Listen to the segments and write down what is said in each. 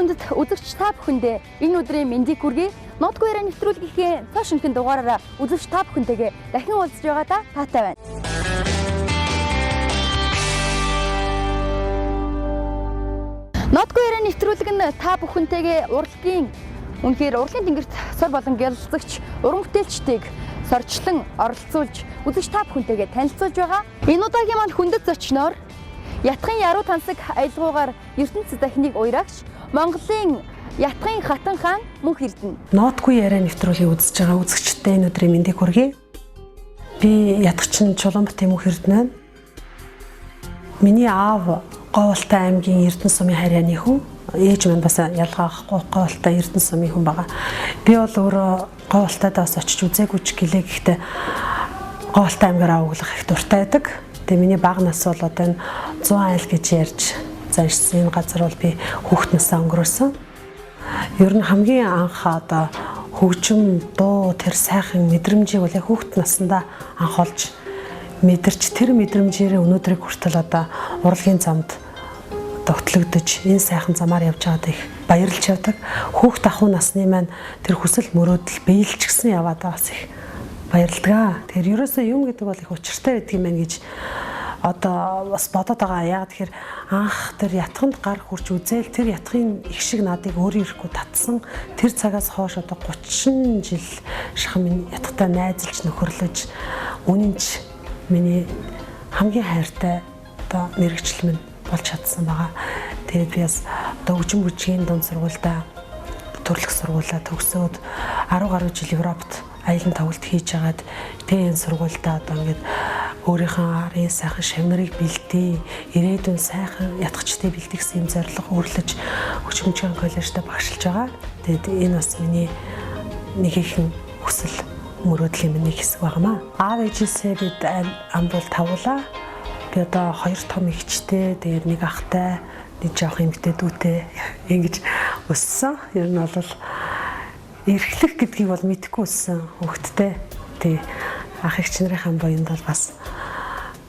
Хүндэт үзэгч та бүхэндээ энэ өдрийн мэндийг хүргэе. Нодгүй яриа нэвтрүүлгийнхээ цоо шинэхэн дугаараараа үзэгч та бүхэнтэйгээ дахин уулзж байгаадаа таатай байна. Нодгүй яриа нэвтрүүлэг нь та бүхэнтэйгээ урлагийн үнэхээр урлагийн тэнгэрт сур болон гялалзагч уран бүтээлчдийг сорчлон оролцуулж үзэгч та бүхэнтэйгээ танилцуулж байгаа. Энэ удаагийн маань хүндэт зочноор Ятгын яруу тансаг аялгаугаар ертөнц дахныг уйрагч Монголын Ятгын хатан хаан Мөнх Эрдэнэ. Нотгүй яриа нэвтрүүлгийг үзэж байгаа үзэгчдэд энэ өдрийн мэндийг хүргэе. Би Ятгачин Чулуунбатын Мөнх Эрдэнэ байна. Миний аав Говьалтай аймгийн Эрдэнэ сумын харьяаны хүн. Ээж минь бас ялгаахгүй Говьалтай Эрдэнэ сумын хүн байгаа. Би бол өөрөө Говьалтайд бас очиж үзээгүй ч гэлээ, гэхдээ Говьалтай аймгаар авааглах их дуртай байдаг. Тэгээ миний бага нас бол одоо энэ 100 айл гэж ярьж заншсан энэ газар бол би хүүхэд насаа өнгөрөөсөн. Ер нь хамгийн анх одоо хөгжим, дуу, тэр сайхан мэдрэмжийг бол яг хүүхэд насндаа анх олж мэдэрч, тэр мэдрэмжээрээ өнөөдрийг хүртэл одоо урлагийн замд одоо хөтлөгдөж энэ сайхан замаар явж байгаад их баярлж явдаг. Хүүхэд ахуй насны маань тэр хүсэл мөрөөдөл биелчихсэн яваад бас их баярладаг. Тэгэхээр ерөөсөө юм гэдэг бол их учиртай байдаг юм байна гэж одоо бас бодоод байгаа. Яг тэгэхээр анх тэр ятганд гар хүрч үзээл тэр ятгын их шиг надыг өөрөө ирэхгүй татсан. Тэр цагаас хойш одоо 30 жил шахам минь ятгатай найзалж нөхөрлөж, үнэнч миний хамгийн хайртай одоо мэрэгжил минь болж чадсан байгаа. Тэгээд би бас одоо хөгжим бүжгийн дунд сургуультай төрлөх сургуулаа төгсөөд 10 гаруй жил Европт аялан тоглолт хийж агаад тэгээ энэ сургуультай одоо ингээд өөрийнхөө арын сайхан шавнарыг бэлдээ, ирээдүйн сайхан ятгчдыг бэлдэх гэсэн юм зорилго өөрлөж хөгжмөнчгийн коллежид багшилж байгаа. Тэгээд энэ бас миний нэг ихэн хүсэл мөрөөдлийн минь нэг хэсэг байнамаа. Аав ээжээсээ бид амбул тавуулаа. Би одоо хоёр том эгчтэй, тэгээд нэг ахтай, нэг жоох эмэгтэй дүүтэй ингэж өссөн. Ер нь бол эрхлэх гэдгийг бол мэдэхгүй өссөн хүүхэдтэй. Тэг ах эгч нарынхаа буянд бол бас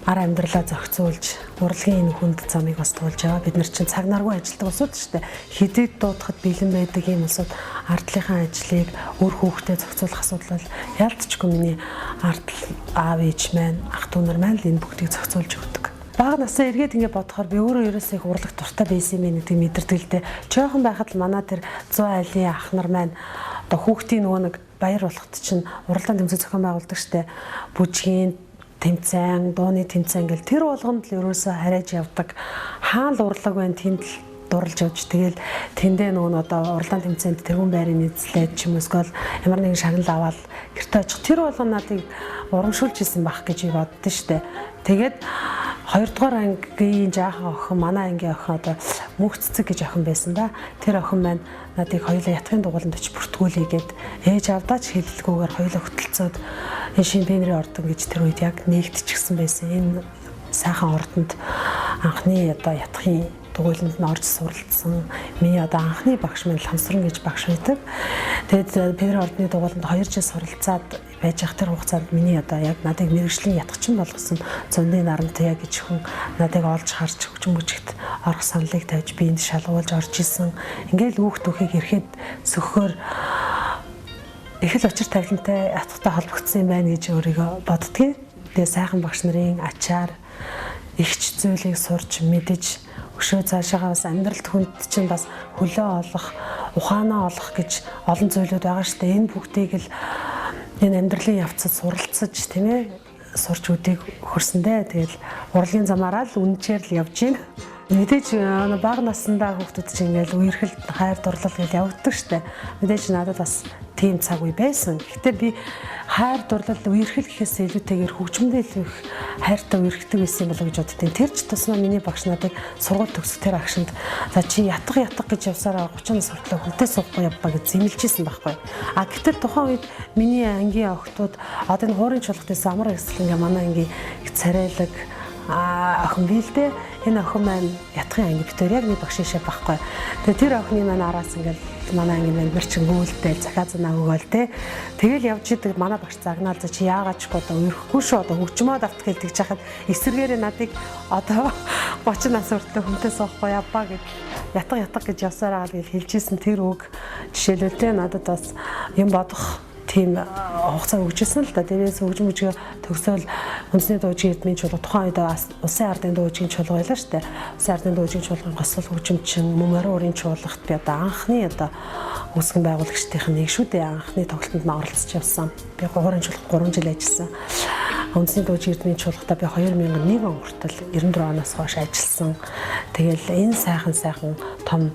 ар амьдралаа зохицуулж урлагийн энэ хүнд замыг бас туулж байгаа. Бид нар чинь цаг наргүй ажилладаг улсууд шүү дээ. Хэдийд дуудахад бэлэн байдаг юм улсууд ардлынхаа ажлыг үр хүүхдээ зохицуулах асуудал бол ялцчгүй миний ардл аав ээж маань, ах дүү нар маань л энэ бүгдийг зохицуулж өгдөг. Бага насаа эргээд ингэ бодохоор би өөрөө ерөөсөө их урлаг дуртай байсан юм гэдгийг мэдэрдэг л дээ. Чойхон байхад л манай тэр 100 айлын ах нар маань одоо хүүхдийн нөгөө нэг баяр болоход чинь уралдаан тэмцээн зохион байгуулдаг штэ. Бүжгийн тэмцээн, дууны тэмцээн гэл тэр болгонд л ерөөсөө харайж явдаг. Хаан л урлаг байна тэнд л дурлж явж, тэгэл тэндээ нөгөө нь одоо уралдаан тэмцээнд тэргүүн байрын эзлээд ч юм уу эсвэл ямар нэгэн шагнал аваад гэртээ очих. Тэр болгон надыг урамшуулж исэн байх гэж би боддоо штэ. Тэгээд хоёрдугаар ангийн жаахан охин, манай ангийн охин одоо Мөнх Цэцэг гэж охин байсан да. Тэр охин маань надыг хоёулаа ятгын дугууланд очиж бүртгүүлье гэд ээж авдаач хэлэлгүйгээр хоёулаа хөтөлцөөд энэ шинэ пенрийн ордон гэж тэр үед яг нэгтчихсэн байсан. Энэ сайхан ордонд анхны одоо ятгын дугуйланд нь орж суралцсан. Миний одоо анхны багш маань Ламсран гэж багш байдаг. Тэгээд Пенрийн ордны дугуйланд 2 жил суралцаад байж ах тэр хугацаанд миний одоо яг надыг мэрэгжлийн ятгчин болгосон Зундын Нарамтая гэж хүн надыг олж харж хөгжим бүжигт орох саналыг тавьж би энд шалгуулж орж исэн. Ингээл үүх түүхийг ирэхэд сөхөхөөр их л учир тавилантай ятгатай холбогдсон юм байна гэж өөрийгөө боддгийг. Тэгээ сайхан багш нарын ачаар ихч зүйлийг сурч мэдэж өшөө цаашаагаа бас амьдралд хүнд чинь бас хөлөө олох, ухаанаа олох гэж олон зүйлүүд байгаа шүү дээ. Энэ бүгдийг л энэ амьдралын явцад суралцаж тийм ээ сурч үдийг хөрсөндөө. Тэгэл урлагийн замаараа л үнчээр л явж байна. Мэдээж бага насндаа хүүхдүүд чинь ингээл үерхэл хайр дурлал гэж явагддаг штэ. Мэдээж надад бас тийм цаг үе байсан. Гэхдээ би хайр дурлал үерхэл гэхээс илүүтэйгээр хөгжмөндөө илүү их хайртай үерхдэг байсан болов гэж боддیں۔ Тэр ч тусмаа миний багш надыг сургууль төгсөх тэр агшинд за чи ятга ятга гэж явсараа 30 нас хүртлээр хүнтэй суухгүй явба гэж зэмлэжсэн байхгүй. А гэтэл тухайн үед миний ангийн охтууд одоо энэ хуурын чулгад байсан амар эсэл ингээ манай ангийн их царайлаг охин бий л дээ. Энэ охин маань ятгын анги битээр яг нэг багшийн шав байхгүй. Тэгээ тэр охины маань араас ингээл манай ангийн маань нар чин гүйлтэл захиа занаа өгөөл те. Тэгэл явж идэг манай багш загнаал за чи яагаад ч одоо үерхгүй шүү одоо хөгжмөөд авт гэл тэгж хахад эсэргээрээ надыг одоо 30 нас хүртэл хүнтэй суухгүй явбаа гэж ятга ятга гэж явсаар байгаа л хэлжсэн тэр үг жишээлбэл те надад бас юм бодох тийм хугацаа өгчээсэн л да. Тэрээс хөгжим бүжгээ төгсөөл үндэсний дуужгийн эрдмийн чуулга тухайн үед улсын ардын дуужгийн чуулга байлаа шүү дээ. Улсын ардын дуужгийн чуулгын гослол хөгжимчин мөн морин уурын чуулгад би одоо анхны одоо үүсгэн байгуулагчдын нэг шүү дээ. Анхны тоглолтод маа оролцож явсан. Би гурван чуулга 3 жил ажилласан. Үндэсний дуужгийн эрдмийн чуулгадаа би 2001 он хүртэл 94 оноос хойш ажилласан. Тэгэл энэ сайхан сайхан том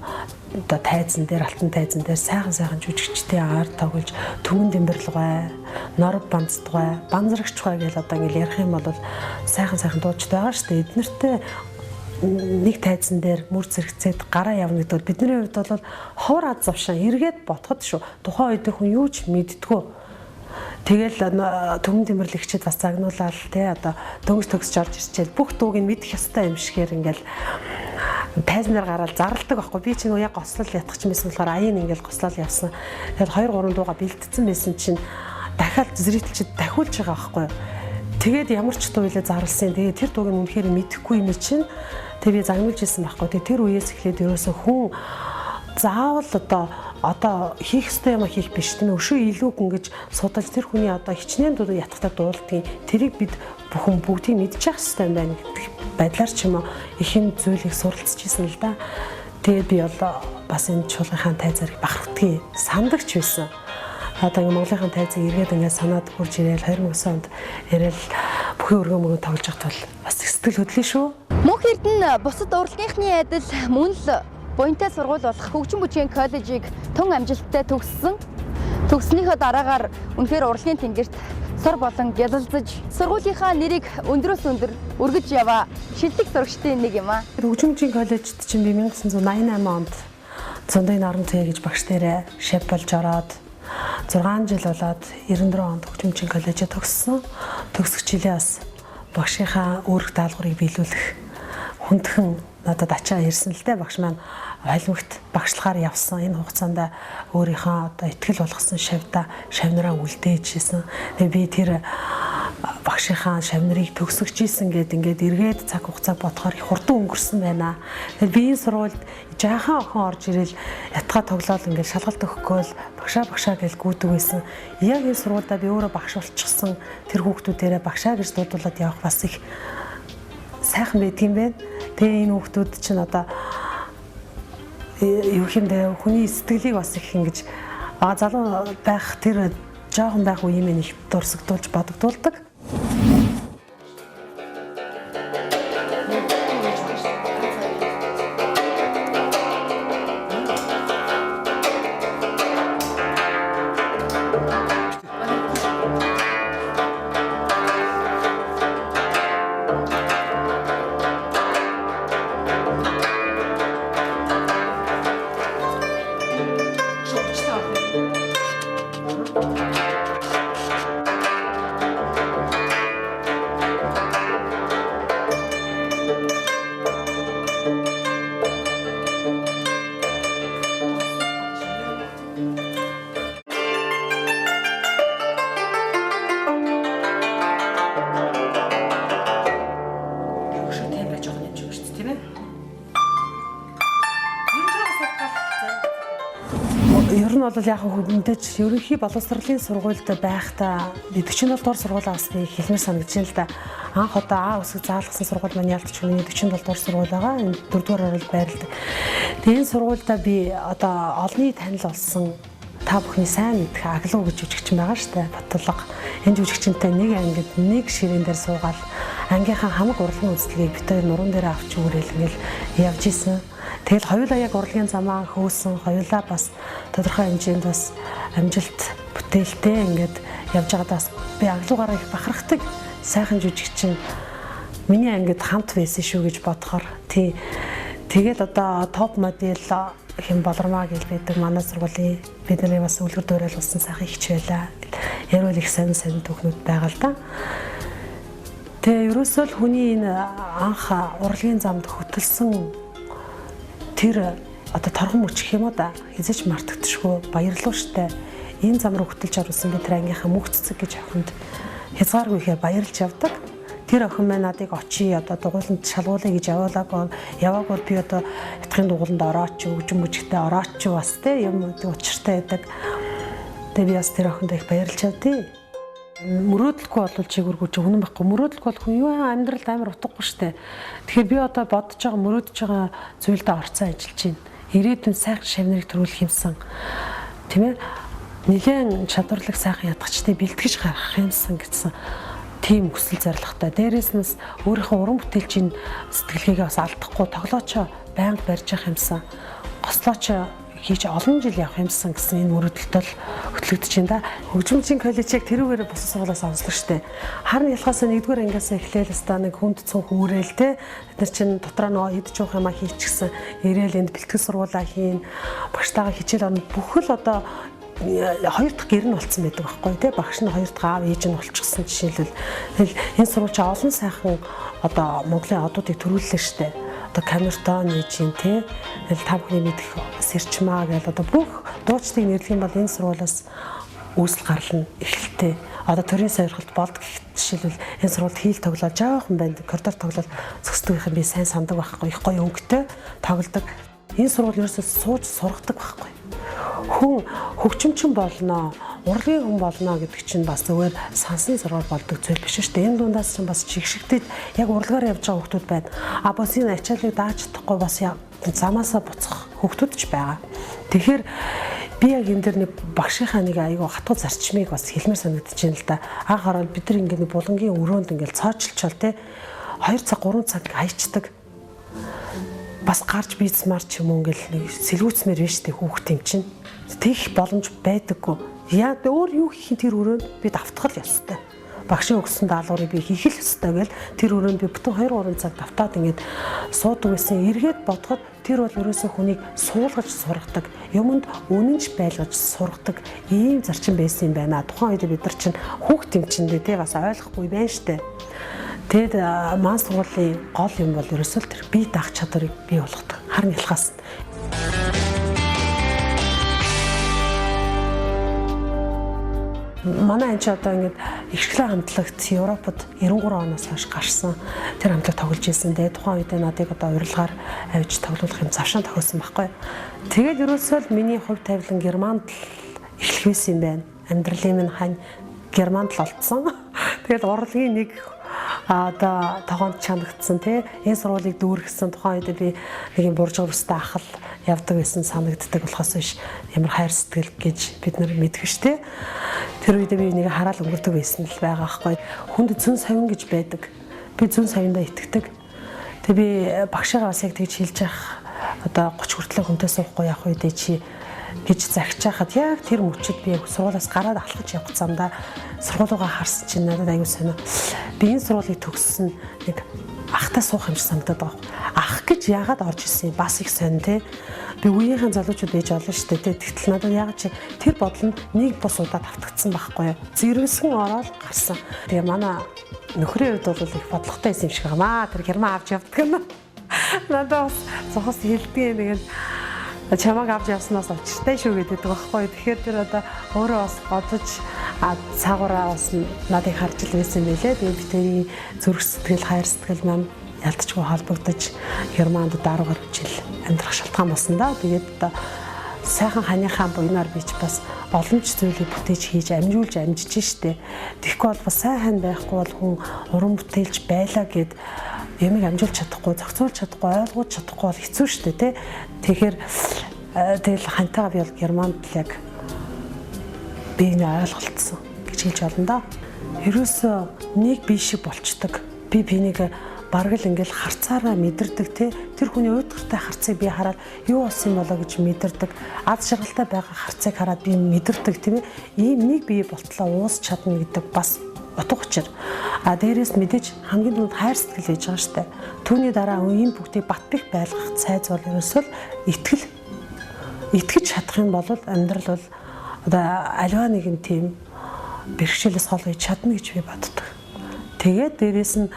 одоо тайзан дээр алтан тайзан дээр сайхан сайхан жүжигчтэй ар тоглож түмэн дэмбэрлэгай, норв банцдгай, банзрагчгай гэж одоо ингэ ярих юм бол сайхан сайхан дуучид байгаа шүү дээ. Эднэртэй нэг тайзан дээр мөр зэрэгцээд гараа явна гэдэг бол бидний хувьд бол ховор аз завшаан эргээд ботход шүү. Тухайн үед хүн юу ч мэддгүү. Тэгэл түмэн дэмбэрлэгчид бас загнуулаад те одоо дөнгөж төгсөж орж ирчээл бүх дууг нь мэдэх ёстой юм шигээр ингээл тайзнаар гараад зарладаг байхгүй. Би чинь яг гослол ятгах чинь байсан болохоор аян ингээл гослол явсан. Тэгэл 2 3 дууга бэлтцсэн байсан чинь дахиад зрителчид дахиулж байгаа байхгүй. Тэгээд ямар ч дуу илээ зарлсан. Тэгээд тэр дууг нь үнэхээр мэдэхгүй юм чинь тэг би загнуулж ирсэн байхгүй. Тэгээд тэр үеэс эхлээд ерөөсөө хүн заавал одоо хийх ёстой юм хийх биш тийм өшөө илүү ингэж судалж тэр хүний одоо хичнээн дуу ятгахтай дуулдгийг тэрийг бид бүхэн бүгдийг мэдчих ёстой юм байна гэдэг байдлаар ч юм уу их юм зүйлийг суралцж исэн л да. Тэгээд би бол бас энэ чуулгынхаа тайзаар бахархдгийг сандагч байсан. Одоо ингэ Монголынхаа тайзыг эргээд ингээд санаад хурж ирээл 2009 онд ирээл бүхий өргөн мөргөн тоглож байхад бол бас сэтгэл хөдлөө шүү. Мөнх Эрдэнэ бусад урлагийнхны адил мөн л буянтай сургууль болох хөгжим бүжгийн коллежийг тун амжилттай төгссөн. Төгснөнийхөө дараагаар үнэхээр урлагийн тэнгэрт сор болон гялалзаж сургуулийнхаа нэрийг өндрөөс өндөр өргөж яваа шилдэг сурагчдын нэг юм аа. Хөгжим бүжгийн коллежид чинь би 1988 онд Цундын наран цэ гэж багш дээрээ шеф болж ороод 6 жил болоод 94 онд хөгжим бүжгийн коллежид төгссөн. Төгсөх жилээ бас багшийнхаа үүрэг даалгаврыг биелүүлэх хүндхэн надад ачаа ирсэн л дээ. Багш маань холимогт багшлахаар явсан. Энэ хугацаанд өөрийнхөө одоо итгэл болгосон шавьда шавнараа үлдээж исэн. Тэгээ би тэр багшийнхаа шавнарыг төгсгөж исэн гэд ингээд эргээд цаг хугацаа бодохоор их хурдан өнгөрсөн байна. Тэгэхээр би энэ сургуульд жаахан охин орж ирэл ятгаа тоглоол ингээд шалгалт өгөхгүй л багшаа багшаа гэж гүйдэг байсан. Яг энэ сургуульдаа би өөрөө багш болчихсон тэр хүүхдүүдээрээ багшаа гэж дуудуулаад явах бас их сайхан байдаг юм байна. Тэгээ энэ хүүхдүүд чинь одоо юу хэмдэ хүний сэтгэлийг бас их ингэж залуу байх тэр жоохон байх үеийн минь их дурсагдуулж бодогдуулдаг. Ер нь бол яг мэдээж ерөнхий боловсролын сургуульд байхдаа би 47 дугаар сургуулаа бас би хэлмээр санагдаж байна л да. Анх одоо А үсэг заалгасан сургууль маань ялтч миний 47 дугаар сургууль байгаа. Энэ 4 дугаар оролд байрладаг. Тэгээ энэ сургуульдаа би одоо олонний танил болсон та бүхний сайн мэдэх Аглуу гэж жүжигчин байгаа штэ. Батулга. Энэ жүжигчэнтэй нэг ангид нэг ширээн дээр суугаад ангийнхаа хамаг урлагийн үзлэгийг бид хоёр нуруунд дээр авч үүрэл ингээл явж исэн. Тэгэл хоёулаа яг урлагийн замаа хөөсөн, хоёулаа бас тодорхой хэмжээнд бас амжилт бүтээлтэй ингээд явж байгаадаа бас би Аглуугаараа их бахархдаг сайхан жүжигчин миний ангид хамт байсан шүү гэж бодохоор тий. Тэгэл одоо топ модель хэм болормаа гэж байдаг манай сургуулийн бидний бас үлгэр дуурайл болсон сайхан ихч байлаа. Ярил их сайн сайн түүхнүүд байгаа л да. Тэгээ ерөөсөө л хүний энэ анх урлагийн замд хөтөлсөн тэр одоо торгон мөч гэх юм уу да хизээч мартагдшгүй баярлалаа штэ. Энэ зам руу хөтөлж оруулсан би тэр ангийнхаа мөх цэцэг гэж охинд хязгааргүй ихээр баярлж явдаг. Тэр охин маань надыг очие одоо дугууланд шалгуулъя гэж яваагүй бол би одоо ятгахын дугууланд орооч өгжин бүжигтэй орооч бас те юм учиртай байдаг. Тэгээ би бас тэр охинд их баярлж явдیں۔ Мөрөөдлөхгүй бол чигүргүй чи үнэн байхгүй. Мөрөөдлөхгүй бол хүн юу амьдралд амар утгагүй штэ. Тэгэхээр би одоо бодож байгаа мөрөөдөж байгаа зүйлдээ орцсон ажиллаж байна. Ирээдүйн сайхан шавнырыг төрүүлэх юмсан. Тийм ээ? Нилээн чадварлаг сайхан ядгчтай бэлтгэж гаргах юмсан гэсэн тийм хүсэл зорилготой. Дээрээс нь өөрийнхөө уран бүтээлчийн сэтгэлгээгээ бас алдахгүй тоглоочоо байнга барьж явах юмсан. Гослоочоо хийж олон жил явах юмсан гэсэн энэ мөрөөдөлтөд хөтлөгдөж байна да. Хөгжмөнчийн коллеж яг тэрүүгээр бусад сургуулиас онцлог штэ. Харин ялхаас нэгдүгээр ангиас эхлээл өста нэг хүнд цун хүүрээл те. Бид нар чинь дотроо нөгөө идэж уух юмаа хийчихсэн. Ирээл энд бэлтгэл сургуулаа хийн. Багштайгаа хичээл орно. Бүхэл одоо хоёр дахь гэр нь болцсон байдаг байхгүй тий. Багш нь хоёр дахь аав ээж нь болчихсон жишээлбэл. Тэгэл энэ сургууль чинь олон сайхан одоо Монголын одуудыг төрүүллээ штэ. Одоо Камертон ээжийн тий. Тэгэл та бүхний мэдэх Сэрчмаа гэл одоо бүх дуучдыг нэрлэх юм бол энэ сургуулиас үүсэл гарал нь эхэлтэй. Одоо төрийн сойрхолт болд гэх жишээлбэл энэ сургуульд хийл тоглоод жоохон байна. Коридор тоглоод зөксдөг юм би сайн сандаг байхгүй. Их гоё өнгөтэй тоглодог. Энэ сургууль ерөөсөө сууж сургадаг байхгүй. Хүн хөгжимчин болно, урлагийн хүн болно гэдэг чинь бас зүгээр сансан зургаар болдог зүйл биш шүү дээ. Энэ дундаас чинь бас чигшигтэй яг урлагаар явж байгаа хүмүүс байна. А бас энэ ачааллыг дааж чадахгүй бас замаасаа буцах хүмүүс ч байгаа. Тэгэхээр би яг энэ дэр нэг багшийнхаа нэг айгүй хатуу зарчмыг бас хэлмээр санагдаж байна л да. Анх ороод бид нар ингээд нэг булангийн өрөөнд ингээд цоочлчоол те 2 цаг 3 цаг хайчдаг. Бас гарч бийцмаар ч юм уу ингээл нэг сэлгүүцмээр биш үү хүүхд юм чинь. Тэгэх боломж байдаггүй. Яа өөр юу хийх тэр өрөөнд би давтах л ёстой. Багшийн өгсөн даалгаврыг би хийх л ёстой гэл тэр өрөөнд би бүтэн 2-3 цаг давтаад ингээд суудаг байсан. Эргээд бодоход тэр бол ерөөсөө хүнийг суулгаж сургадаг, юмд үнэнч байлгаж сургадаг ийм зарчим байсан юм байна. Тухайн үед бид нар чинь хүүхд юм чинь тий бас ойлгохгүй байна штэ. Тэгэд маань сургуулийн гол юм бол ерөөсөө л тэр бие даах чадварыг бий болгодог. Харин ялхаас. Манай энэ ч одоо ингээд ихшгэлэн хамтлагт Европод 93 оноос хойш гарсан тэр хамтлаг тоглож ирсэн. Тэгээ тухайн үед надыг одоо урилгаар авч тоглуулах юм завшаан тохиосон байхгүй. Тэгээд ерөөсөө л миний хувь тавилан Германд л эхлэх байсан юм байна. Амьдралын минь хань Германд л олдсон. Тэгээд урлагийн нэг одоо тогоонд чанагдсан тий энэ сургуулийг дүүргэсэн тухайн үед би нэг юм буржгар өстэй ахал явдаг байсан санагддаг болохоос биш ямар хайр сэтгэл гэж бид нар мэдэх ш тий. Тэр үед би нэг хараал өнгөрдөг байсан л байгаа байхгүй. Хүнд зүүн совин гэж байдаг. Би зүүн совиндаа итгэдэг. Тэг би багшаагаа бас яг тэгж хэлж явах одоо 30 хүртлэх хүнтэй суухгүй явах үедээ чи гэж загч хахад яг тэр мөчид би сургуулиас гараад алхаж явах замдаа сургуулиугаа харсан чинь надад аюу сонио. Би энэ сургуулийг төгссөн нэг ахтай суух юм шиг санагдаад байгаа. Ах гэж яагаад орж ирсэн юм бас их сонь те. Би үеийнхэн залуучууд байж олон шүү дээ. Тэгтэл надад яагаад чи тэр бодол нь нэг бус удаа тавтагдсан байхгүй юу. Зэрвэсгэн ороод гарсан. Тэгээ манай нөхрийн хувьд бол их бодлоготой байсан юм шиг байна. Тэр герман авч явдаг юм. Надад бас зохос хэлдэг нэг чамааг авч явснаас учиртай шүү гэдэг байхгүй. Тэгэхээр тэр одоо өөрөө бас бодож цаагаараа бас надыг харж л байсан байлээ. Тэгээ бидний зүрх сэтгэл, хайр сэтгэл маань ялтчгүй холбогдож Германд 10 гаруй жил амьдрах шалтгаан болсон да. Тэгээд одоо сайхан ханыхаа буйнаар би ч бас боломж зүйлийг бүтээж хийж амжуулж амжиж штэ. Тэгэхгүй бол бас сайн хань байхгүй бол хүн уран бүтээлч байлаа гэд ямиг амжуулж чадахгүй, зохицуулж чадахгүй, ойлгуулж чадахгүй бол хэцүү штэ тий. Тэгэхээр тэгэл хантайгаа би бол Германд л яг би энэ ойлголцсон гэж хэлж болно да. Ерөөсөө нэг бие шиг болчдөг. Би бинийг бараг л ингээл харцаараа мэдэрдэг те. Тэр хүний уйдгартай харцыг би хараад юу болсон юм болоо гэж мэдэрдэг. Аз жаргалтай байгаа харцыг хараад би мэдэрдэг тийм ээ. Ийм нэг бие болтлоо уус чадна гэдэг бас утга учир. А дээрээс мэдээж хамгийн түрүүнд хайр сэтгэл байж байгаа штэ. Түүний дараа ийм бүгдийг бат бих байлгах цайз бол ерөөсөө л итгэл. Итгэж чадах юм бол амьдрал бол одоо аливаа нэгэн тийм бэрхшээлээс хол хийж чадна гэж би боддог. Тэгээд дээрэс нь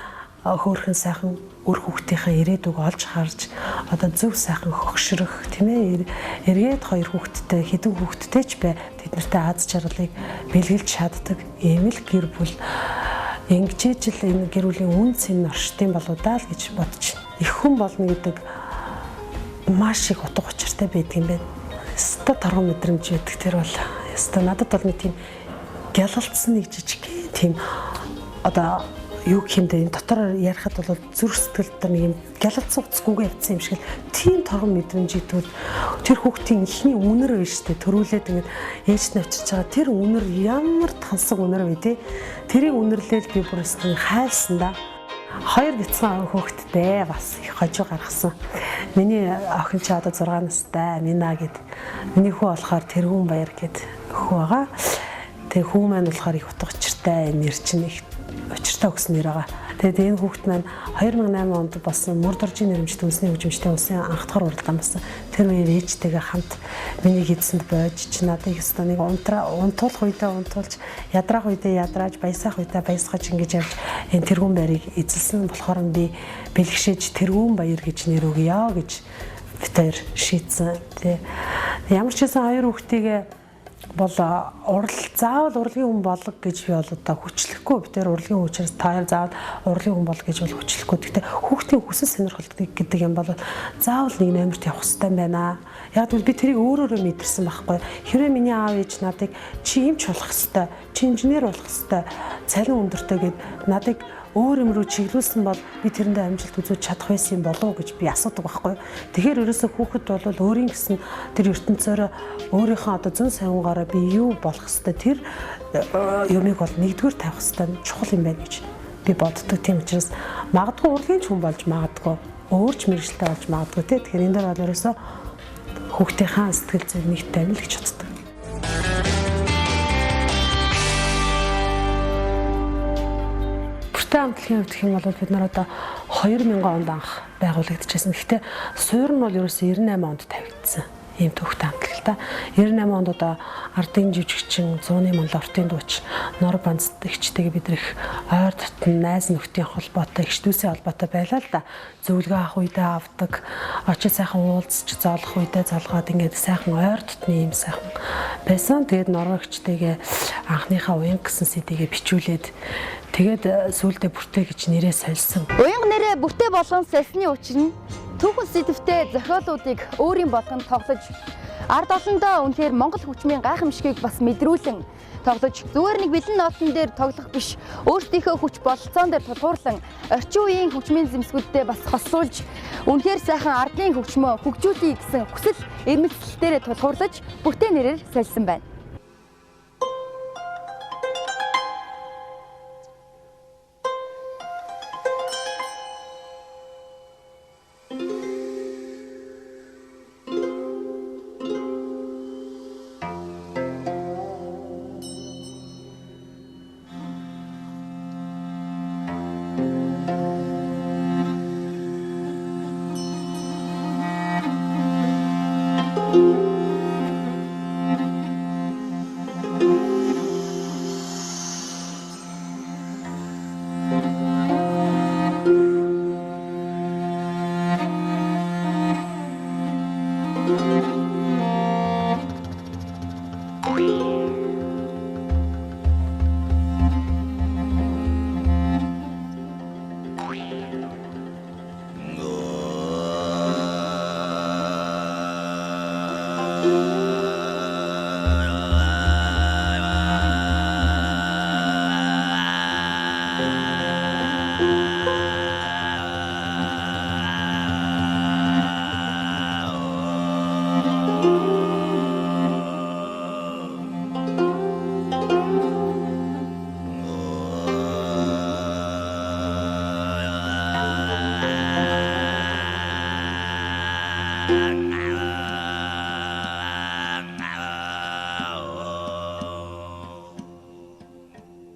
хөөрхөн сайхан үр хүүхдийнхээ ирээдүг олж харж одоо зөв сайхан хөгшрөх, тийм ээ, эргээд хоёр хүүхэдтэй, хэдэн хүүхэдтэй ч бай, тэд нартай аз жаргалыг бэлгэлж чаддаг ийм л гэр бүл ингэжээж л энэ гэр бүлийн үн цэн оршдсон болоо даа л гэж бодож байна. Их хүн болно гэдэг маш их утга учиртай байдаг юм байна. Ёстой торгон мэдрэмж байдаг тэр бол. Ёстой надад бол нэг тийм гялалцсан нэг жижиг тийм одоо юу гэх юм бэ, энэ дотор ярихад бол зүрх сэтгэл дотор нэг юм гялалцсан уцгүйгээ явцсан юм шиг л тийм торгон мэдрэмжийг төл тэр хүүхдийн эхний үнэр байна шүү дээ. Төрүүлээд ингээд ээж нь авчирч байгаа тэр үнэр ямар тансаг үнэр вэ те. Тэрийг үнэрлээл би бүр өстөн хайлсан да. Хоёр бяцхан хүүхэдтэй бас их хожуу гаргасан. Миний охин чи одоо 6 настай Мина гэд. Миний хүү болохоор Тэргүүн Баяр гэд хүү байгаа. Тэгээ хүү маань болохоор их утга учиртай нэр чинь их учиртай өгсөн нэр байгаа. Тэгээд энэ хүүхэд маань 2008 онд болсон Мөр доржийн нэрмжит үндэсний хөгжимчдийн улсын анх дахь уралдаан болсон. Тэр үеэр ээжтэйгээ хамт миний хийдсэнд бойж чи надыг өстө нэг унтуулах үедээ унтуулж, ядраах үедээ ядрааж, баясаах үедээ баясгаж ингэж явж энэ Тэргүүн Баярыг эзэлсэн болохоор би бэлгшээж Тэргүүн Баяр гэж нэр өгье гэж бид хоёр шийдсэн. Тэ ямар ч байсан хоёр хүүхдийг бол заавал урлагийн хүн болго гэж би бол одоо хүчлэхгүй. Би тэр урлагийн хүн учраас та хоёр заавал урлагийн хүн болго гэж бол хүчлэхгүй. Гэхдээ хүүхдийн хүсэл сонирхол гэдэг юм бол заавал нэг номерт явах хэрэгтэй байна. Яг гэвэл би тэрийг өөрөөрөө мэдэрсэн байхгүй. Хэрвээ миний аав ээж надыг чи эмч болох хэрэгтэй, чи инженер болох хэрэгтэй, цалин өндөртэй гэд надыг өөр юм руу чиглүүлсэн бол би тэрэндээ амжилт үзүүлж чадах байсан юм болов уу гэж би асуудаг байхгүй. Тэгэхээр ерөөсөө хүүхэд бол өөрийн гэсэн тэр ертөнцөөрөө өөрийнхөө одоо зөн совингоороо би юу болох хэвээр тэр юмыг бол нэгдүгээр тавих хэвээр чухал юм байна гэж би боддог. Тийм учраас магадгүй урлагийн ч хүн болж магадгүй, өөр ч мэргэжилтэй болж магадгүй те. Тэгэхээр энэ дээр бол ерөөсөө хүүхдийнхаа сэтгэл зүйн нэгт тавина л гэж боддог. Бүртээ хамтлагийн хувьд гэх юм бол бид нар одоо 2000 онд анх байгуулагдчихсан. Гэхдээ суур нь бол ерөөсөө 98 онд тавигдсан. Ийм төвхтэй хамтлаг л та. 98 онд одоо ардын жүжигчин, зууны монлортын дууч, нор банц эгчтэйгээ бид нар их ойр дотн найз нөхдийн холбоотой, эгчдүүсийн холбоотой байлаа л да. Зөвлөгөө авах үедээ авдаг, очиж сайхан уулзч зоолох үедээ золгоод ингээд сайхан ойр дотны ийм сайхан байсан. Тэгээд нороо эгчтэйгээ анхныхаа уянга гэсэн сэдвийг бичүүлээд тэгээд сүүлдээ бүртээ гэж нэрээ сольсон. Уянга нэрээ бүртээ болгон сольсны учир нь түүхэн сэдвтэй зохиолуудыг өөрийн болгон тоглож ард олондоо үнэхээр Монгол хөгжмийн гайхамшигыг бас мэдрүүлэн тоглож зүгээр нэг бэлэн ноотон дээр тоглох биш, өөрсдийнхөө хүч бололцоон дээр тулгуурлан орчин үеийн хөгжмийн зэмсгүүдтэй бас хослуулж үнэхээр сайхан ардын хөгжмөө хөгжүүлье гэсэн хүсэл эрмэлзэл дээрээ тулгуурлаж бүртээ нэрээр сольсон байна.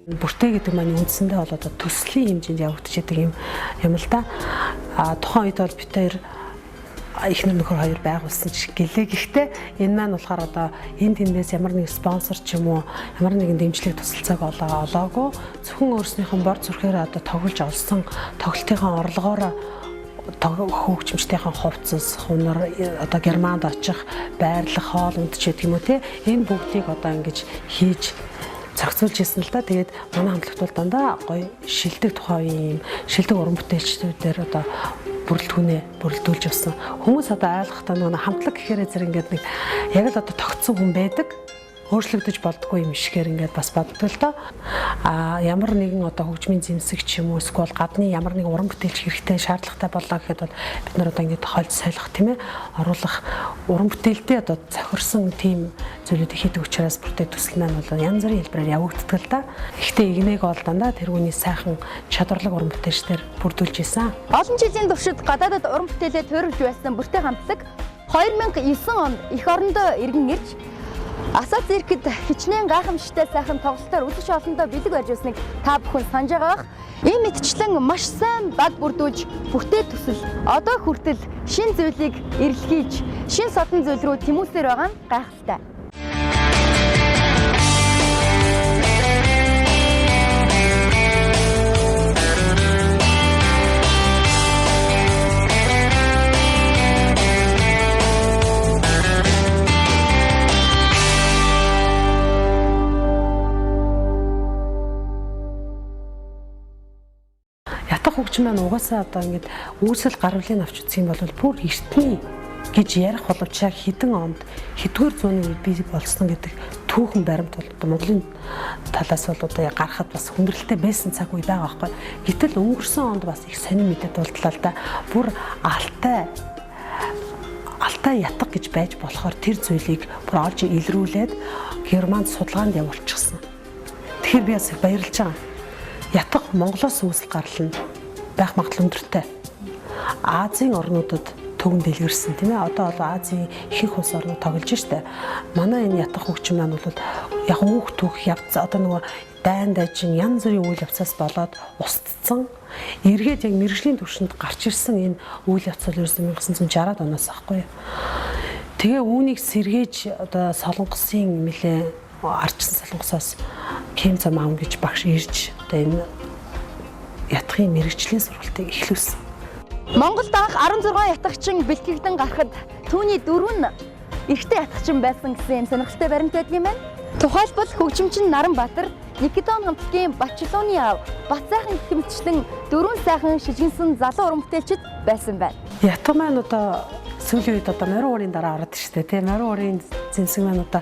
Бүртээ гэдэг маань үндсэндээ бол одоо төслийн хэмжээнд явагдчихэдэг юм л да. А тухайн үед бол бид хоёр Эхнэр нөхөр хоёр байгуулсан ч гэлээ. Гэхдээ энэ маань болохоор одоо энэ тэндээс ямар нэг спонсор ч юм уу ямар нэгэн дэмжлэг тусалцааг олоогүй зөвхөн өөрснийхөө бор зүрхээр одоо тоглож олсон тоглолтынхаа орлогоор хөгжимчдийн хувцас, хунар, одоо Германд очих, байрлах, хоол унд ч гэдэг юм уу те, энэ бүгдийг одоо ингэж хийж зохицуулж ирсэн л да. Тэгээд манай хамтлагт бол дандаа гоё шилдэг тухайн үеийн юм шилдэг уран бүтээлчдүүдээр одоо бүрэлдэхүүнээ бүрэлдүүлж явсан. Хүмүүс одоо ойлгохдоо нөгөө хамтлаг гэхээр зэрэг ингээд нэг яг л одоо тогтсон хүн байдаг, өөрчлөгдөж болдгоо юм шигээр ингээд бас боддог л доо. А ямар нэгэн одоо хөгжмийн зэмсэг ч юм уу эсвэл гадны ямар нэгэн уран бүтээлч хэрэгтэй шаардлагатай боллоо гэхэд бол бид нар одоо ингээд хольж солих, тийм ээ, оруулах уран бүтээлдээ одоо зохирсон тийм зүйлүүдийг хийдэг учраас бүртээ төсөл маань бол янз бүрийн хэлбэрээр явагддаг л да. Гэхдээ игнэг бол дандаа тэргүүний сайхан чадварлаг уран бүтээлчдэр бүрдүүлж исэн. Олон жилийн туршид гадаадад уран бүтээлээ туурвж байсан бүртээ хамтлаг 2009 онд эх орондоо иргэн ирж Асаа циркэд хичнээн гайхамшигтай сайхан тоглолтоор үзэгч олондоо бэлэг барьж байсныг та бүхэн санаж байгаа бах. Ийм мэтчлэн маш сайн баг бүрдүүлж бүртээ төсөл одоо хүртэл шин зүйлийг эрэлхийлж шин содон зүйл рүү тэмүүлсээр байгаа нь гайхалтай. Ятгах хөгжим маань угаасаа одоо ингээд үүсэл гарвлыг авч үзэх юм бол бүр эртний гэж ярих боловч яг хэдэн онд хэдвэр зууны үед бий болсон гэдэг түүхэн баримт бол одоо Монголын талаас бол одоо яг гарахад бас хүндрэлтэй байсан цаг үе байгаа байхгүй. Гэтэл өнгөрсөн онд бас их сонин мэдээ дулдлаа л да. Бүр алтай ятг гэж байж болохоор тэр зүйлийг бүр олж илрүүлээд Германд судалгаанд явуулчихсан. Тэгэхээр би бас их баярлж байгаа. Ятгах Монголоос үүсэл гарал нь байх магадлал өндөртэй. Азийн орнуудад төгөн дэлгэрсэн, тийм ээ. Одоо бол Азийн ихэнх улс орнууд тоглож штэ. Манай энэ ятгах хөгжим маань бол яг үүх түүх явц одоо нөгөө дайн дайчин янз бүрийн үйл явцаас болоод устцсан. Эргээд яг мэрэгжлийн түвшинд гарч ирсэн энэ үйл явц бол ерөөсөө 1960-аад оноос аахгүй. Тэгээ үүнийг сэргээж одоо Солонгосын нэлээ арчсан Солонгосоос Ким Цом ам гэж багш ирж одоо энэ ятгахын мэрэгжлийн сургалтыг эхлүүлсэн. Монголд анх 16 ятгахчин бэлтгэгдэн гарахад түүний 4 нь эрэгтэй ятгахчин байсан гэсэн юм сонирхолтой баримт байдаг юм байна. Тухайлбал хөгжимчин Наранбаатар, Никитон хамтлагийн Бачлууны аав, Батсайхан гэх мэтчлэн 4 сайхан шижгэнсэн залуу уран бүтээлчд байсан байна. Ятгах маань одоо сүүлийн үед одоо морин уурын дараа ороод штэ тий. Морин уурын зэмсэг маань одоо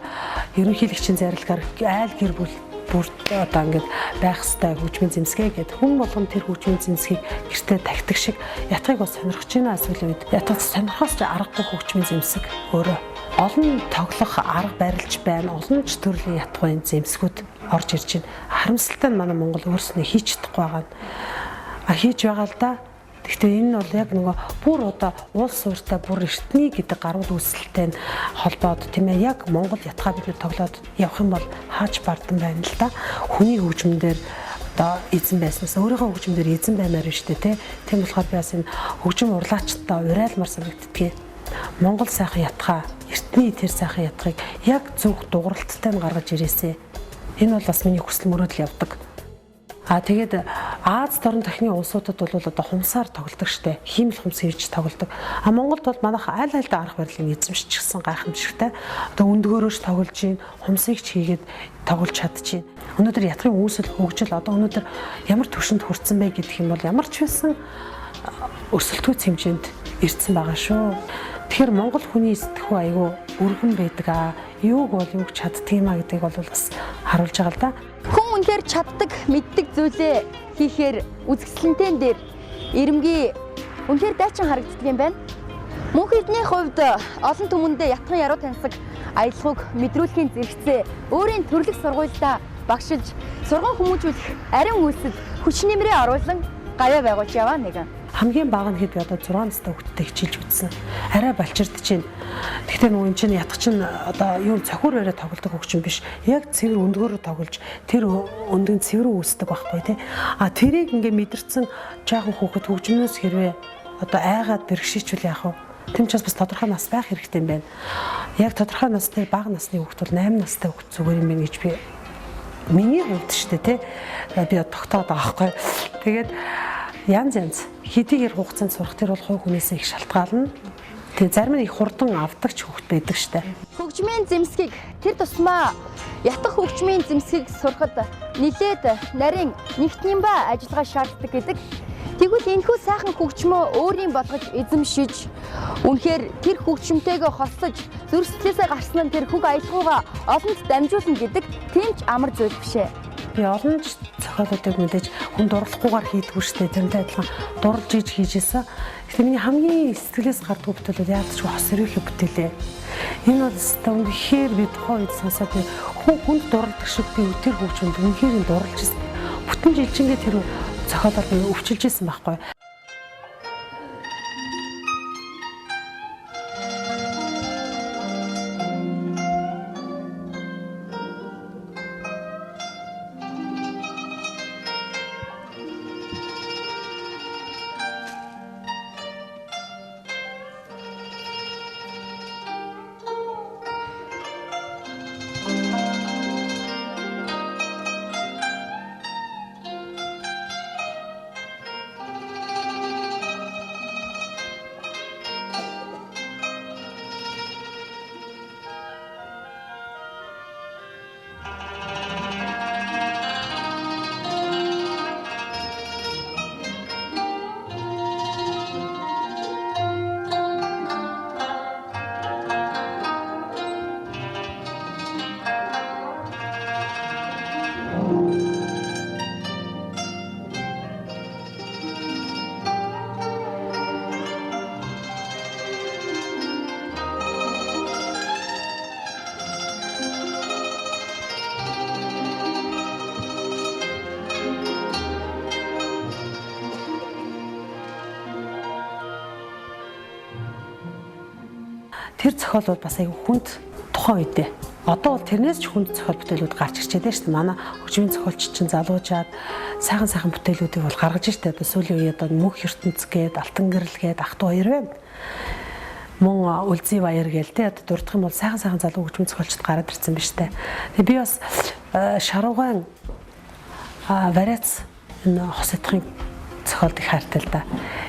ерөнхийлөгчийн зарилгаар айл гэр бүл бүр одоо ингээд байх ёстой хөгжмийн зэмсгээ гэд хүн болгон тэр хөгжмийн зэмсгийг гэртээ тагтаг шиг ятгахыг бас сонирхож байна сүүлийн үед. Ятгах сонирхоос ч аргагүй хөгжмийн зэмсэг өөрөө. Олон тоглох арга барилж байна. Олон ч төрлийн ятгахын зэмсгүүд орж ирж байна. Харамсалтай нь манай Монгол өөрснөө хийж чадахгүй байгаа нь. А хийж байгаа л да. Гэхдээ энэ нь бол яг нөгөө бүр одоо улс ууртай бүр эртний гэдэг гаруул үүсэлтэй нь холбоод, тийм ээ, яг Монгол ятгаа бид нэр тоглоод явах юм бол хаач бардан байна л да. Хүний хөгжмөндөр одоо эзэн байснаас өөрийнхөө хөгжмөндөр эзэн баймаар нь штэ тий. Тийм болохоор би бас энэ хөгжим урлаачдаа урайлмар санагддгийг. Монгол сайхан ятгаа, эртний тэр сайхан ятгыг яг зөв дугралттай нь гаргаж ирээсэ. Энэ бол бас миний хүсэл мөрөөдөл явдаг. А тэгээд Аз дорн тахны улсуудад бол одоо хумсаар тоглодог штэ. Хиймэл хумс хийж тоглодог. А Монголд бол манайх аль альд арга барилыг эзэмшчихсэн гайхамшигтай. Одоо өндгөөрөөш тоглож гин, хумсыг ч хийгээд тоглож чадчихээн. Өнөөдөр ятгахын үүсэл хөгжил одоо өнөөдөр ямар түвшинд хүрсэн бэ гэх юм бол ямар ч байсан өрсөлдөхүйц хэмжээнд ирсэн байгаа шүү. Тэгэхээр Монгол хүний сэтгхүү айгүй өргөн байдаг аа. Юуг бол юуг чаддаг юм а гэдгийг бол бас харуулж байгаа л да. Хүн үнэхээр чаддаг, мэддэг зүйлээ хийхээр үзэсгэлэнтэй дээр ирэмгий үнэхээр дайчин харагддаг юм байна. Мөнх эдний хувьд олон түмэндээ ятган яруу тансаг аялгауг мэдрүүлэхийн зэрэгцээ өөрийн төрлөх сургуульдаа багшилж сурган хүмүүжүүлэх ариун үйлсэд хүч нэмрээ оруулан гавьяа байгуулж яваа нэгэн. Хамгийн бага нь хэд би одоо 6 настай хүүхэдтэй хичээлж үзсэн. Арай балчирд чинь. Гэхдээ нөгөө эн чинь ятгах чинь одоо юу цохиур бариа тоглодог хөгжим биш. Яг цэвэр өндгөөрөө тоглож тэр өндгөн цэвэр үүсдэг байхгүй тий. А тэрийг ингээ мэдэрсэн жаахан хүүхэд хөгжмнөөс хэрвээ одоо айгаад бэрхшээчүүл яах вэ? Тэм ч бас тодорхой нас байх хэрэгтэй юм байна. Яг тодорхой насны бага насны хүүхд бол 8 настай хүүхд зүгээр юм байна гэж би миний хувьд шүү дээ, тэ би тогтоод байгаа байхгүй. Тэгээд янз янз хэдийгээр хугацаанд сурах тэр бол хувь хүнээсээ их шалтгаална. Тэгээ зарим нь их хурдан авдаг ч хүүхд байдаг штэ. Хөгжмийн зэмсгийг тэр тусмаа ятгах хөгжмийн зэмсгийг сурахад нилээд нарийн нэгтнийм ба ажиллагаа шаарддаг гэдэг. Тэгвэл энэхүү сайхан хөгжмөө өөрийн болгож эзэмшиж, үнэхээр тэр хөгжмөнтэйгөө хослож, зүрх сэтгэлээсээ гарсан нь тэр хөг аялгаугаа олонд дамжуулна гэдэг тийм ч амар зүйл биш ээ. Би олон ч зохиолуудыг мэдээж хүн дурлахгүйгээр хийдгүү штэ. Тэрнтэй адилхан дурлж иж хийж исэн. Гэхдээ миний хамгийн сэтгэлээс гардаг бүтээл бол яалт ч хос сэрүүлэх бүтээлээ. Энэ бол өстой үнэхээр би тухайн үед сонсоод би хүн хүнд дурладаг шиг би тэр хөгжмөнд үнэхээр дурлж исэн. Бүтэн жилчингээ тэр зохиолоор би өвчилж исэн байхгүй. Тэр зохиол бол бас айгүй хүнд тухайн үедээ. Одоо бол тэрнээс ч хүнд зохиол бүтээлүүд гарч ирчээд байна шүү дээ. Манай хөгжмийн зохиолч чинь залуужаад сайхан сайхан бүтээлүүдийг бол гаргаж штэ. Одоо сүүлийн үеийн одоо мөнх ертөнц гээд, алтан гэрэл гээд ах トゥ хоёр байна. Мөн үлзий баяр гээл те одоо дурдах юм бол сайхан сайхан залуу хөгжмийн зохиолчд гараад ирсэн биз дээ. Тэгээ би бас шаруугаан вариац энэ хос ятхын зохиолд их хайртай л да.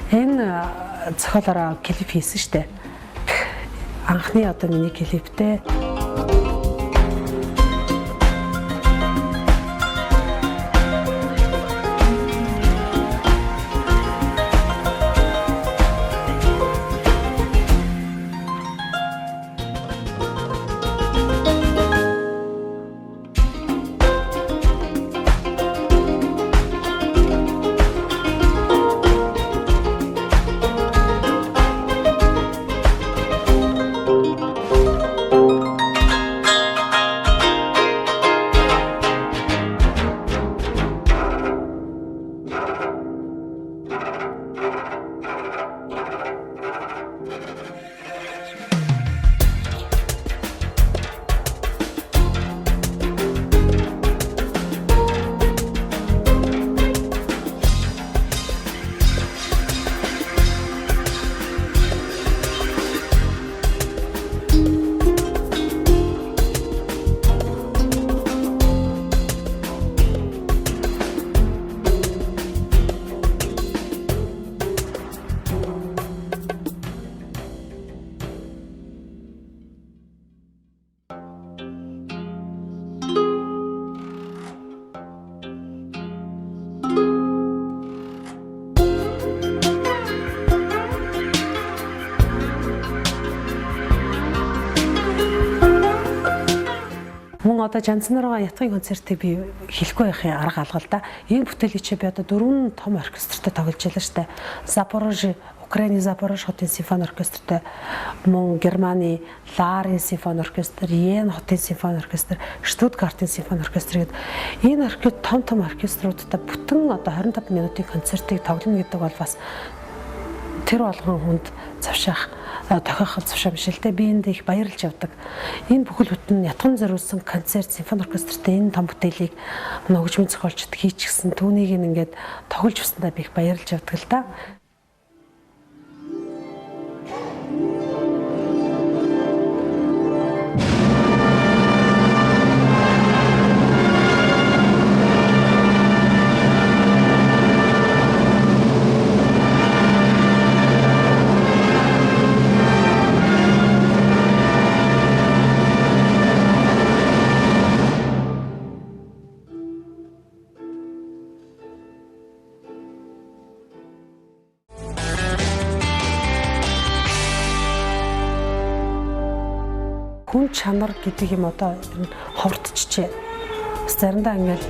Энэ зохиолоороо клип хийсэн штэ. Анхны одоо миний клиптэй. Мөн одоо Жанцнараа ятгын концертыг би хэлэхгүй байхын арга алга л да. Энэ бүтээлийг чи би одоо 4 том оркестртэй тоглож ялаа штэ. Запорожи, Украины Запорож хотын симфони оркестртэй, мөн Германы Ларын симфони оркестр, Йен хотын симфони оркестр, Штутгартын симфони оркестр гэдэг энэ оркестр том том оркеструудтай бүтэн одоо 25 минутын концертыг тоглоно гэдэг бол бас тэр болгон хүнд завшаах тохиох завшаа биш л дээ. Би энд их баярлж явдаг. Энэ бүхэл бүтэн ятган зориулсан концерт симфони оркестртэй энэ том бүтээлийг манай хөгжмийн зохиолчд хийчихсэн. Түүнийг ингээд тоглож явсандаа би их баярлж явдаг л да. Хүн чанар гэдэг юм одоо ер нь ховордчихжээ. Бас заримдаа ингээл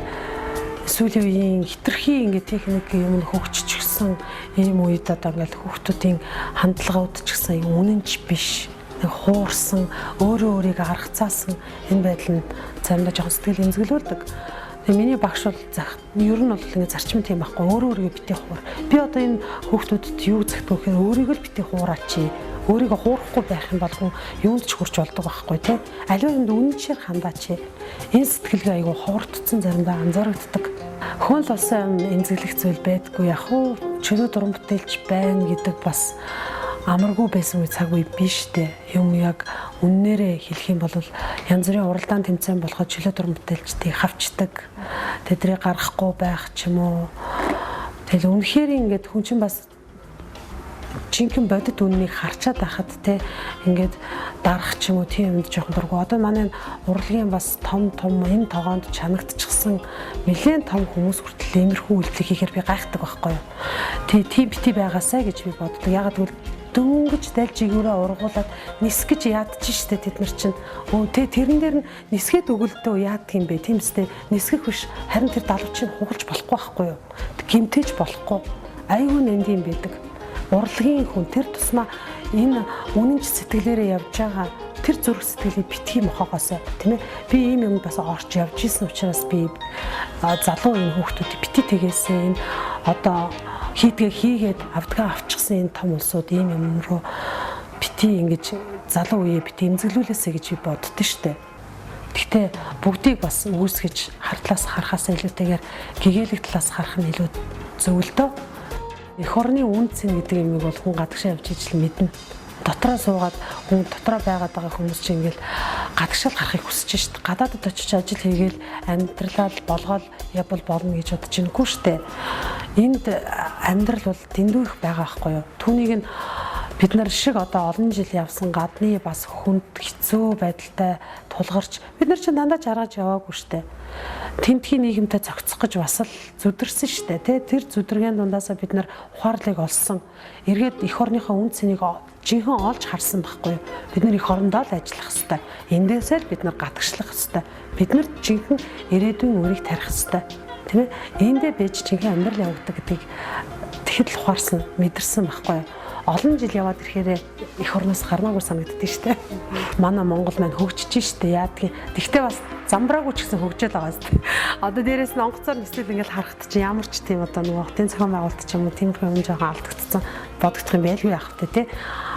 сүүлийн үеийн хитрхи ингээд техник юм хөгжчихсөн ийм үед одоо ингээл хүүхдүүдийн хандлагууд ч гэсэн үнэнч биш. Нэг хуурсан, өөрөө өөрийгөө аргацаасан энэ байдал нь заримдаа жоохон сэтгэл эмзэглүүлдэг. Тэгээ миний багш бол ер нь бол ингээд зарчим тийм байхгүй, өөрөө өөрийгөө битгий хуур. Би одоо энэ хүүхдүүдэд юу зэгтэх вэ гэхээр өөрийгөө л битгий хуураач. Өөрийгөө хуурахгүй байх юм бол хүн юунд ч хүрч болдог байхгүй тий. Аливаа юмд үнэнчээр хандаач. Энэ сэтгэлгээ айгүй ховордсон заримдаа анзаарагддаг. Хүн л болсон юм эмзэглэх зүйл байдгүй яг уу чөлөө дуран бүтээлч байна гэдэг бас амаргүй байсан үе цаг үе биш дээ. Юм яг үннээрээ хэлэх юм бол янз бүрийн уралдаан тэмцээн болоход чөлөө дуран бүтээлчдийг хавчдаг. Тэдрийг гаргахгүй байх ч юм уу. Тэгэл үнэхээр ингээд хүн чинь бас жинхэнэ бодит үннийг харчаад байхад те ингээд дарах ч юм уу тийм юмд жоохон дургу. Одоо манай урлагийн бас том том энэ тогоонд чанагдчихсан нэлээд том хүмүүс хүртэл иймэрхүү үйлдэл хийхээр би гайхдаг байхгүй юу. Тий тийм бити байгаасай гэж би боддог. Ягаад гэвэл дөнгөж дал жигүүрээ ургуулад нисгэж ядчих штэ тэд нар чинь. Өө тэ тэрэн дээр нь нисгээд өгөлдөө яадаг юм бэ? Тийм үстэй нисгэх биш харин тэр далавчийг хугалж болохгүй байхгүй юу? Гимтэж болохгүй. Айгүй нандин байдаг. Урлагийн хүн тэр тусмаа энэ үнэнч сэтгэлээрээ явж байгаа тэр зүрх сэтгэлийг битгий мохоогоосой тийм ээ. Би ийм юм бас орч явж исэн учраас би залуу энэ хүүхдүүдийг бити тэгээсээ энэ одоо хийдгээ хийгээд авдгаа авчихсан энэ том улсууд ийм юм руу бити ингэж залуу үеэ бити эмзэглүүлээсэй гэж би боддоо штэ. Гэхдээ бүгдийг бас үүсгэж хардлаас харахаас илүүтэйгээр гэгээлэг талаас харах нь илүү зөв л дөө. Эх орны үн цэн гэдэг юмыг бол хүн гадагшаа явж ижил мэднэ. Дотроо суугаад хүн дотроо байгаад байгаа хүмүүс чинь ингээл гадагшаал гарахыг хүсэж шít. Гадаадд очиж ажил хийгээл амьдралаа л болгоол явбал болно гэж бодож байна үгүй штэ. Энд амьдрал бол дэндүү их байгаа байхгүй юу. Түүнийг нь бид нар шиг одоо олон жил явсан гадны бас хүнд хэцүү байдалтай тулгарч бид нар чинь дандаа жаргаж яваагүй штэ. Тэмдгийн нийгэмтэй зохицох гэж бас л зүдэрсэн штэ тий. Тэр зүдэргийн дундаасаа бид нар ухаарлыг олсон. Эргээд эх орныхоо үн цэнийг жинхэнэ олж харсан байхгүй юу. Бид нар эх орондоо л ажиллах хэвээр. Эндээсээ л бид нар гадагшлах хэвээр. Бид нар жинхэнэ ирээдүйн үрийг тарих хэвээр. Тийм ээ. Эндээ байж жинхэнэ амьдрал явагддаг гэдгийг тэгэхэд л ухаарсан, мэдэрсэн байхгүй юу. Олон жил яваад ирэхээр эх орноос гармаагүй санагддээ штэ. Манай Монгол маань хөгжиж штэ яадгийн. Тэгтээ бас замбраагүй ч гэсэн хөгжөөл байгаа штэ. Одоо дээрээс нь онгоцоор нислэл ингээл харахад чи ямар ч тийм одоо нөгөө хотын зохион байгуулалт ч юм уу тиймэрхүү юм жоохон алдагдсан бодогдох юм байлгүй яах вэ те.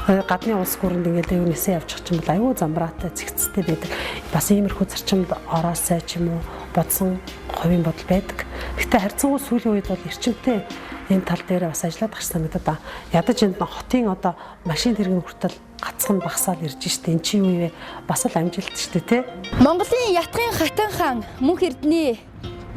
Гадны улс гүрэнд ингээл аюу нисээ явчих юм бол аюу замбраатай зэгцтэй байдаг. Бас иймэрхүү зарчимд ороосай ч юм уу бодсон хувийн бодол байдаг. Гэтэ харьцангуй сүүлийн үед бол эрчимтэй энэ тал дээр бас ажиллаад гарч санагдаад ба. Ядаж энд хотын одоо машин тэрэг хүртэл гацхан багсаал ирж штэ. Эн чи юу вэ? Бас л амжилт штэ тий. Монголын ятгын хатан хаан мөнх эрдэнэ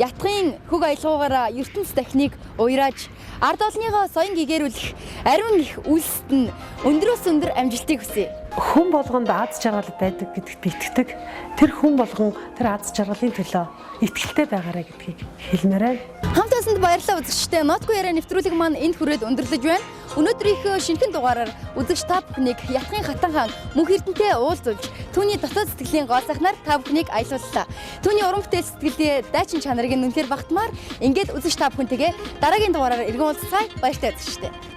ятгын хөг аялгаугаараа ертөнц дахныг уйрааж ард олныгоо соён гэгэрүүлэх ариун их үйлсэд нь өндрөөс өндөр амжилтыг хүсье. Хүн болгонд аз жаргал байдаг гэдэгт би итгэдэг. Тэр хүн болгон тэр аз жаргалын төлөө итгэлтэй байгаарай гэдгийг хэлмээр байна. Хамт байсанд баярлалаа үзэгчдээ. Нотгүй яриа нэвтрүүлэг маань энд хүрээд өндөрлөж байна. Өнөөдрийнхөө шинэхэн дугаараар үзэгч та бүхнийг ятгын хатан хаан мөнх эрдэнэтэй уулзуулж түүний дотоод сэтгэлийн гол сайхнаар та бүхнийг аялууллаа. Түүний уран бүтээл сэтгэлдээ дайчин чанарыг нь үнэхээр багтмаар ингээд үзэгч та бүхэнтэйгээ дараагийн дугаараар эргэн уулзцаая. Баяртай үзэгчдээ.